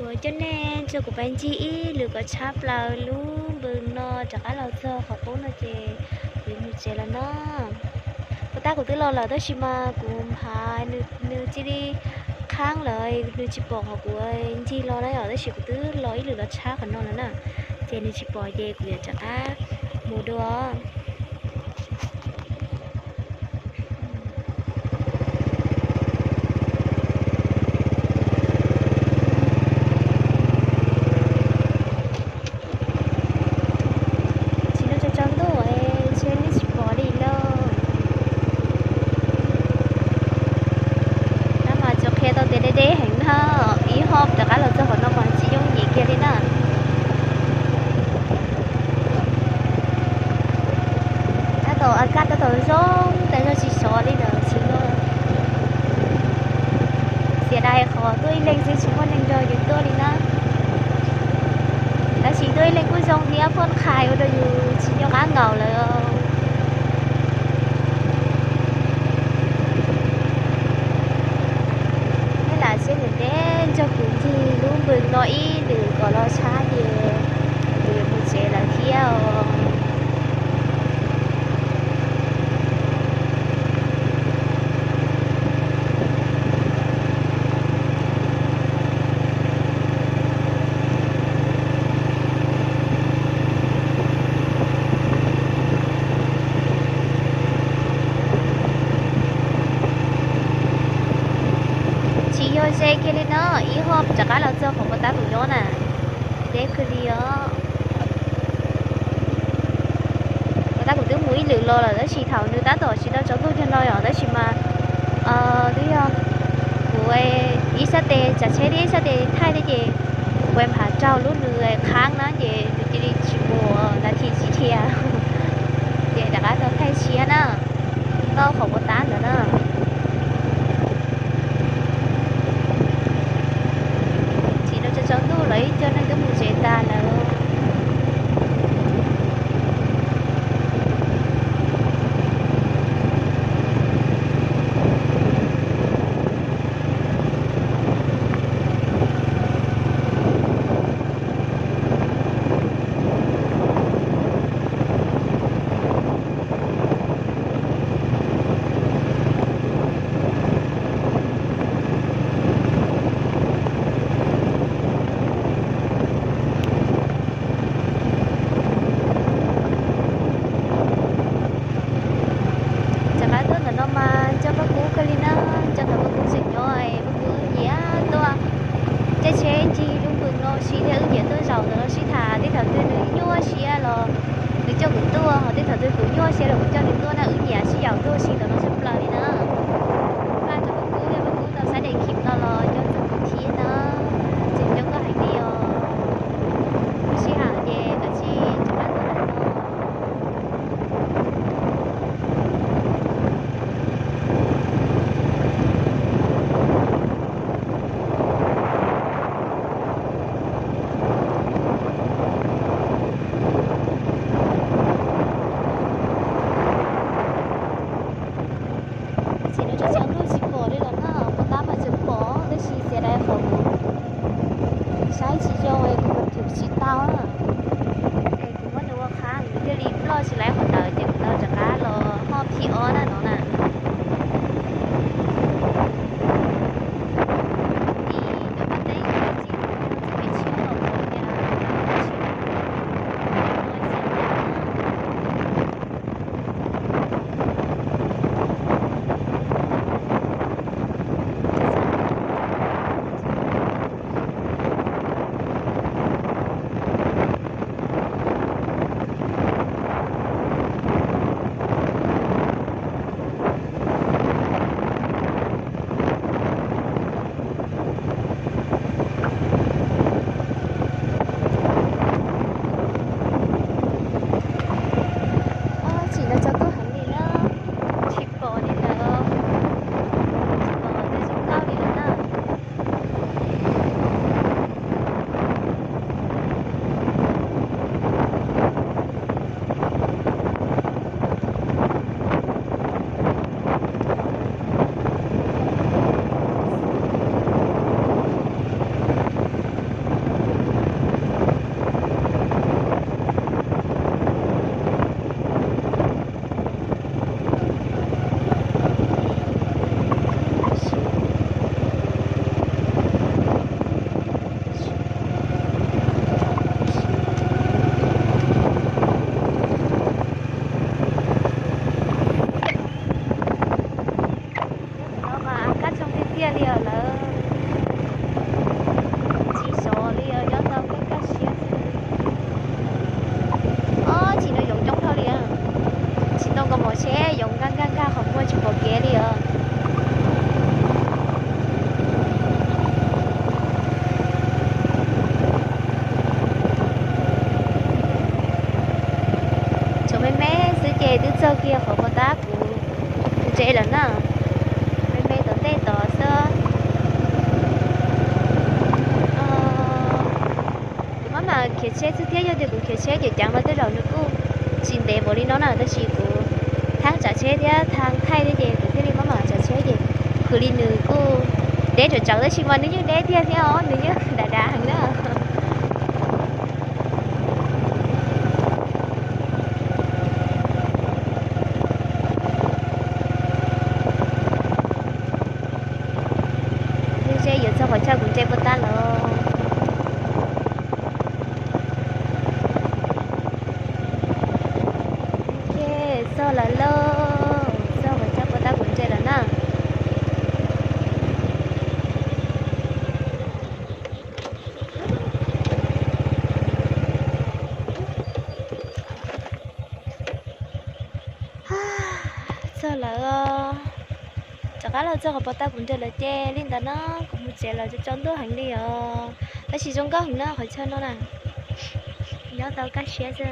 Coj nej nrog kuv pais ncig ib lwm kom tshab plaws lub npws no rov qab los txog qhov qub no ces kuv yuav mus tsev lawm na. Puas tab kuv twb los lawm tab sis mas kuv nphav nws cia li qhaab lawm, nws tsis pom qhov kuv ncig los na yom, tab sis kuv twb los ib lwm los tshab qhov no lawm na, ces nws tsis pom ces kuv yuav rov qab mus dua. Tsis ntuj tsaus ntuj es ntshe nej tsis pom li lauj. Tab mas tsuas qhia tau tias deb deb heev na, ib hop rov qab los txog qhov no mas tsis yooj yim kiag li na. Tab tom a kaj tab tom zoo, tab zoo tsis sov li ntawd tsis muaj. Xiam dais qhov tuaj ib leeg xwb tsis muaj neeg nrog yus tuaj li na. Tab sis tuaj ib leeg kuj zoo thiab, phooj qhais ua rau yus tsis nco qab nkaus lawm. Nej lam siab ntev ntev nrog kuv ncig lub npws no ib lwm kom los tshab ces kuv yuav mus tsev lawm thiab os. Tsis yog ze kiag li no, ib hop rov qab los txog qhov puas tab kuv nyob na, deb kawg li os. Puas tab kuv twb mus ib lwm los lawm tab sis thaum nws tab tom tsis tau tsaus ntuj kiag no yom, tab sis mas twb yog kuv ib sab tes tsav tsheb thiab ib sab tes thaij thiab ces kuv nphav raug lub nws qhaab na ces nws cia li tsis mus, nas this tsis dhia, ces rov qab tau thaij tshiab na, tau qhov puas tab ntawd na. Tsis ntuj tsaus ntuj los ib co neeg twb mus tsev tas lawm. Rov qab tuaj ntawm no mas nco Paj Kub kawg li na, nco ntawm Paj Kub tseem nyob, Paj Kub nyiam tuaj caij tsheb ncig lub npws no si thiab, wb nyiam tuaj zaum ntawm no sib tham, tej thaum twg nws nyuaj siab los nws coj kuv tuaj, ho tej thaum twg kuv nyuaj siab los kuv coj nws tuaj na, wb nyiam sib yaum tuaj si ntawm no tshaj plaws li na. Faj rau Paj Kub thiab, Paj Kub tau saib daim clip no los nco txog kuv thiab na, tseem nco koj heev li os. Lub sij hawm ces kav tsij rov qab tuaj lawm no. Tab sis nws tsaus ntuj tsis pom li los na, puas tab mas tseem pom tab sis xiam dais qhov kuv saib tsis zoo es kuv mus thum tsis tau na. Es kuv muab nws ua qhab nws thiaj li ploj tsis laib qhov ntawd ces kuv tau rov qab los hov thib ob na no na. Ib cov paj teeb txij txoj kev tshiab los ua tias Kiag qhov puas tab kuv ntse lawm na, me me tom ntej tod xwb. Kuv maj mam khiav tsheb xwb thiab, yog tias kuv khiav tsheb ces cov no tej zaum nws kuj tsis ntev npaum li no na, tab sis kuv thaij tsav tsheb thiab thaij thaij thiab ces kuv thiaj li maj mam tsav tsheb ces khwv li nws kuj deb tsawv tsawv tab sis mas nws yeej deb tiag thiab os, nws yeej dav dav heev na. Ze yuav txog qhov chaw kuv ntse puas tab lawm. Txog lawm lauj, txog qhov chaw puas tab kuv ntse lawm na. Txog lawm, rov qab los txog qhov puas tab kuv ntse lawm ces li ntawd na, kuv mus tsev lawm, tsaus ntuj heev li os. Tab sis zoo nkauj heev na qhov chaw no na, nyob tau kaj siab xwb.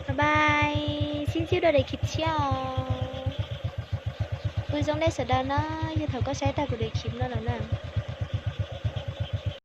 Bye bye, sib ntsib dua daim khiv tshiab os. Ua zoo nej sawv daws na, yog thaum koj saib tag kuv daim khiv no lawm na.